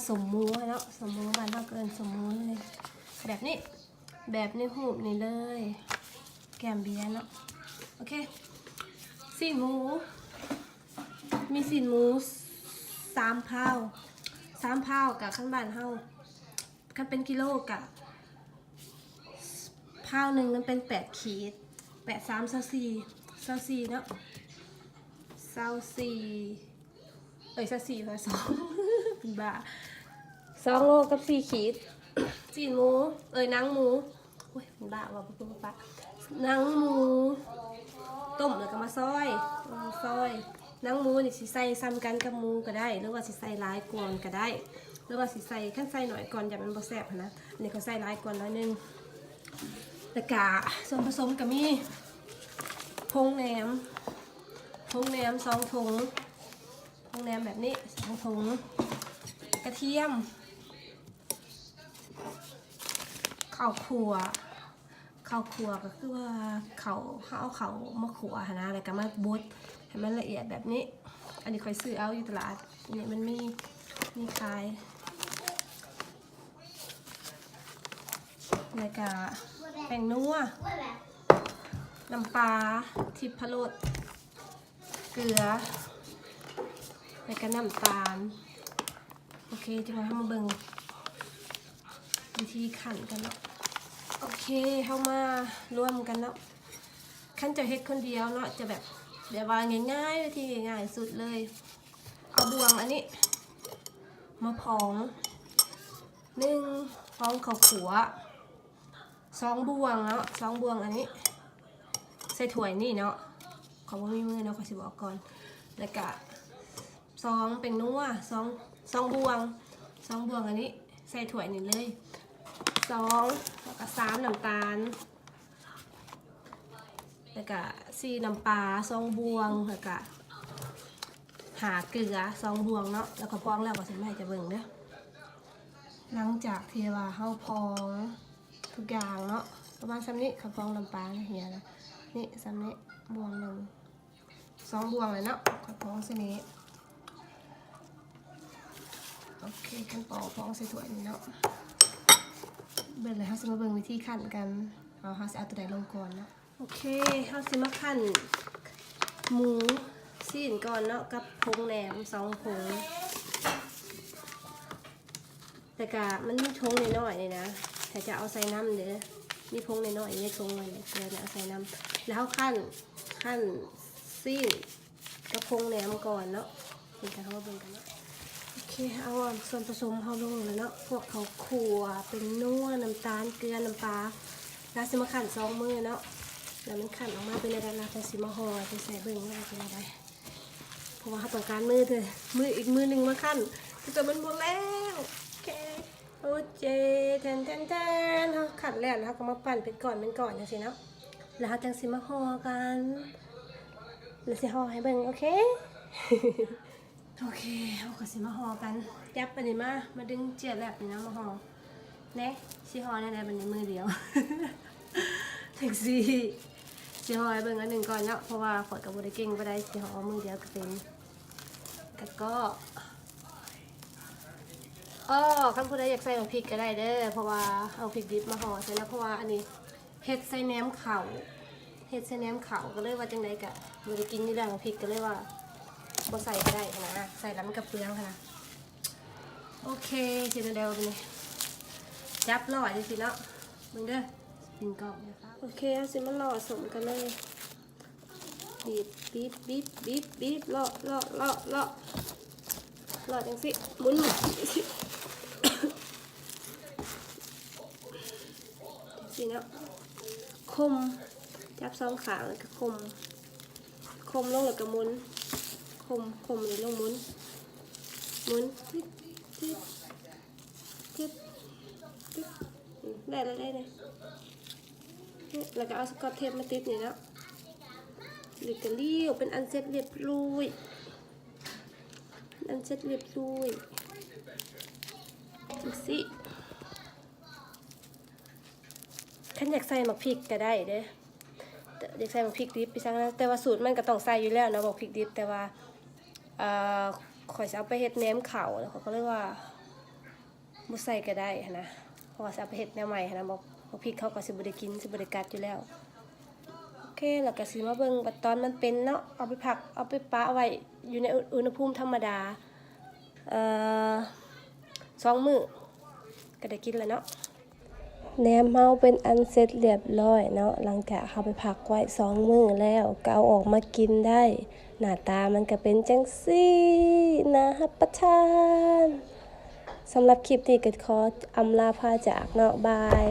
ສົມໝູຫັ້ນເນາະ ສົມໝູ ບ້ານເຮົາກໍເອີ້ນສົມໝູເລີຍ ແບບນີ້ ແບບໃນຮູບນີ້ເລີຍ ແກ້ມເບຍເນາະ. ໂອເຄ ຊີ້ນໝູ ມີຊີ້ນໝູສາມພາວ ສາມພາວກະ ຄັນບ້ານເຮົາ ຄັນເປັນກິໂລກະ ພາວໜຶ່ງມັນເປັນແປດຂີດ ແປດສາມຊາວສີ່ ຊາວສີ່ເນາະ ຊາວສີ່ ເອີຍ ຊາວສີ່ວ່າ ສອງ ເປັນບ້າ ສອງໂລກັບສີ່ຂີດ ຊີ້ນໝູ ເອີຍ ໜັງໝູ ໂອ້ຍ ເປັນບ້າ ເວົ້າບໍ່ປຶ້ມປະປະ ໜັງໝູ ຕົ້ມແລ້ວກໍມາຊອຍ ເອີ ຊອຍ ໜັງໝູນີ້ຊິໃສ່ສ່ຳກັນກັບໝູກໍໄດ້ ຫຼືວ່າຊິໃສ່ຫຼາຍກວ່າກໍໄດ້ ຫຼືວ່າຊິໃສ່ ຄັນໃສ່ໜ້ອຍກ່ອນຢ້ານມັນບໍ່ແຊບຫັ້ນນະ. ອັນນີ້ຂ້ອຍໃສ່ຫຼາຍກ່ອນໜ້ອຍໜຶ່ງ ແລ້ວກະສ່ວນປະສົມກະມີ ຜົງແໜມ ຜົງແໜມສອງຖົງ ຜົງແໜມແບບນີ້ສອງຖົງ ກະທຽມ ເຂົ້າຂົ້ວ ເຂົ້າຂົ້ວກໍຄືວ່າເຂົ້າ ເຮົາເອົາເຂົ້າມາຂົ້ວຫັ້ນນະ ແລ້ວກໍມາບົດໃຫ້ມັນລະອຽດແບບນີ້. ອັນນີ້ຂ້ອຍຊື້ເອົາຢູ່ຕະຫຼາດ ນີ້ມັນມີ ມີຂາຍ. ແລ້ວກໍແປ້ງນົວ ນ້ຳປາທິບພະລົດ ເກືອ ແລ້ວກໍນ້ຳຕານ. ໂອເຄ ຈັ່ງວ່າເຮົາມາເບິ່ງວິທີຂັ້ນກັນເນາະ. ໂອເຄ ເຮົາມາລວມກັນເນາະ. ຄັນເຈົ້າເຮັດຄົນດຽວເນາະ ຈະແບບ ແບບວ່າງ່າຍໆ ວິທີງ່າຍໆສຸດເລີຍ. ເອົາບ່ວງອັນນີ້ມາພອງ ໜຶ່ງ ພອງເຂົ້າຂົ້ວ ສອງບ່ວງເນາະ ສອງບ່ວງອັນນີ້ ໃສ່ຖ້ວຍນີ້ເນາະ. ຂ້ອຍບໍ່ມີມືເນາະ ຂ້ອຍຊິບອກກ່ອນ. ແລ້ວກະ ສອງ ແປ້ງນົວ ສອງ ສອງບ່ວງ ສອງບ່ວງອັນນີ້ໃສ່ຖ້ວຍນີ້ເລີຍ ສອງ ແລ້ວກະ ສາມ ນ້ຳຕານ ແລ້ວກະ ສີ່ ນ້ຳປາ ສອງບ່ວງ ແລ້ວກະ ຫ້າ ເກືອ ສອງບ່ວງເນາະ. ແລ້ວກໍພອງແລ້ວກໍຊິມາໃຫ້ເຈົ້າເບິ່ງເດີ. ຫຼັງຈາກທີ່ວ່າເຮົາພອງທຸກຢ່າງເນາະ ປະມານສ່ຳນີ້ ຂ້ອຍພອງນ້ຳປາເນາະ ເຫຍແລ້ວ ນີ້ສ່ຳນີ້ ບ່ວງໜຶ່ງ ສອງບ່ວງແລ້ວເນາະ ຂ້ອຍພອງສ່ຳນີ້. ໂອເຄ ຄັນປອງ ພອງໃສ່ຖ້ວຍນີ້ເນາະ. ເບິດແລ້ວ ເຮົາຊິມາເບິ່ງວິທີຂັ້ນກັນ ເຮົາ ເຮົາຊິເອົາໂຕໃດລົງກ່ອນເນາະ. ໂອເຄ ເຮົາຊິມາຂັ້ນໝູຊີ້ນກ່ອນເນາະ ກັບຜົງແໜມສອງຖົງ. ແລ້ວກະມັນມີຖົງນ້ອຍໆນີ້ນະ ຖ້າຈະເອົາໃສ່ນຳເດີ ມີຜົງນ້ອຍໆຢູ່ໃນຖົງນັ້ນ ແລ້ວເອົາໃສ່ນຳ. ແລ້ວເຮົາຄັ້ນ ຄັ້ນຊີ້ນກັບຜົງແໜມກ່ອນເນາະ. ເບິ່ງກັນ ເຮົາມາເບິ່ງກັນເນາະ. ໂອເຄ ເອົາສ່ວນປະສົມເຮົາລົງແລ້ວເນາະ ພວກເຂົ້າຂົ້ວ ແປ້ງນົວ ນ້ຳຕານ ເກືອ ນ້ຳປາ. ລາວຊິມາຄັ້ນສອງມື້ເນາະ ແລ້ວມັນຄັ້ນອອກມາເປັນແນວໃດ ລາວຄ່ອຍຊິມາຫໍ່ໃສ່ເບິ່ງວ່າເປັນແນວໃດ. ເພາະວ່າເຮົາຕ້ອງການມືເດີ ມືອີກມືໜຶ່ງມາຄັ້ນ ແຕ່ມັນບໍ່ແລ້ວ. ໂອເຄ ໂອເຄ ແທນໆໆ ເຮົາຄັ້ນແລ້ວ ແລ້ວເຮົາກໍມາປັ້ນເປັນກ້ອນເປັນກ້ອນຈັ່ງຊີ້ເນາະ ແລ້ວເຮົາຈັ່ງຊິມາຫໍ່ກັນ ແລ້ວຊິຫໍ່ໃຫ້ເບິ່ງ. ໂອເຄ ໂອເຄ ເຮົາກໍຊິມາຫໍ່ກັນ. ຈັບອັນນີ້ມາ ມາດຶງເຈ້ຍແລັບນີ້ນະ ມາຫໍ່. ແນ່ ຊິຫໍ່ແນວໃດບັດນີ້ ມືດຽວ ແທັກຊີ ຊິຫໍ່ໃຫ້ເບິ່ງອັນໜຶ່ງກ່ອນເນາະ ເພາະວ່າຂ້ອຍກໍບໍ່ໄດ້ເກັ່ງປານໃດ ຊິຫໍ່ມືດຽວກໍເປັນ. ແລ້ວກໍ ອໍ ຄັນຜູ້ໃດຢາກໃສ່ໝາກພິກກໍໄດ້ເດີ ເພາະວ່າເອົາພິກດິບມາຫໍ່ໃສ່ນະ ເພາະວ່າອັນນີ້ເຮັດໃສ່ແໜມເຂົ້າ ເຮັດໃສ່ແໜມເຂົ້າ ກໍເລີຍວ່າຈັ່ງໃດກໍບໍ່ໄດ້ກິນຢູ່ແລ້ວໝາກພິກ ກໍເລີຍວ່າບໍ່ໃສ່ກໍໄດ້ຫັ້ນນະ ໃສ່ແລ້ວມັນກໍເປືອງຫັ້ນນະ. ໂອເຄ ເຮັດແນວໃດບັດນີ້ ຈັບຫຼໍ່ຈັ່ງຊີ້ເນາະ ເບິ່ງເດີ ປິງກ້ອງ. ໂອເຄ ເຮົາຊິມາຫຼໍ່ສົມກັນເລີຍ ບີບ ບີບ ບີບ ບີບ ບີບ ເລາະ ເລາະ ເລາະ ເລາະ ເລາະຈັ່ງຊີ້ ໝູນ ຈັ່ງຊີ້ເນາະ ຄົມ ຈັບສອງຂ້າງແລ້ວກໍຄົມ ຄົມລົງແລ້ວກໍໝູນ ຄົມ ຄົມນີ້ລົງ ໝູນ ໝູນ ຕິດ ຕິດ ຕິດ ຕິດ ອືມ ໄດ້ແລ້ວ ໄດ້ແລ້ວ ນີ້ ແລ້ວກໍເອົາສະກອດເທບມາຕິດນີ້ເນາະ ແລ້ວກໍລ້ຽວ ເປັນອັນເສັດລຽບລ້ວຍ ເປັນອັນເສັດລຽບລ້ວຍ ຈັ່ງຊີ້. ຄັນຢາກໃສ່ໝາກພິກກໍໄດ້ເດ້ ຢາກໃສ່ໝາກພິກດິບໄປຊັ້ນນະ ແຕ່ວ່າສູດມັນກໍຕ້ອງໃສ່ຢູ່ແລ້ວເນາະ ໝາກພິກດິບ ແຕ່ວ່າ ເອີ ຂ້ອຍຊິເອົາໄປເຮັດແໜມເຂົ້າ ແລ້ວຂ້ອຍກໍເລີຍວ່າ ບໍ່ໃສ່ກໍໄດ້ຫັ້ນນະ ເພາະວ່າຊິເອົາໄປເຮັດແນວໃໝ່ຫັ້ນນະ ບໍ່ ບໍ່ ພລິກເຮົາກໍຊິບໍ່ໄດ້ກິນ ຊິບໍ່ໄດ້ກັດຢູ່ແລ້ວ. ໂອເຄ ແລ້ວກໍຊິມາເບິ່ງບັດຕອນມັນເປັນເນາະ ເອົາໄປພັກ ເອົາໄປປະໄວ້ຢູ່ໃນອຸ ອຸນຫະພູມທຳມະດາ ເອີ ສອງມື້ ກໍໄດ້ກິນແລ້ວເນາະ. ແໜມເຮົາເປັນອັນເສັດລຽບຮ້ອຍເນາະ ຫຼັງຈາກເຮົາໄປພັກໄວ້ສອງມື້ແລ້ວ ກໍເອົາອອກມາກິນໄດ້ ໜ້າຕາມັນກໍເປັນຈັ່ງຊີ້ ໜ້າຮັບປະທານ. ສຳລັບຄລິບນີ້ກໍຂໍອຳລາພາຈາກເນາະ ບາຍ.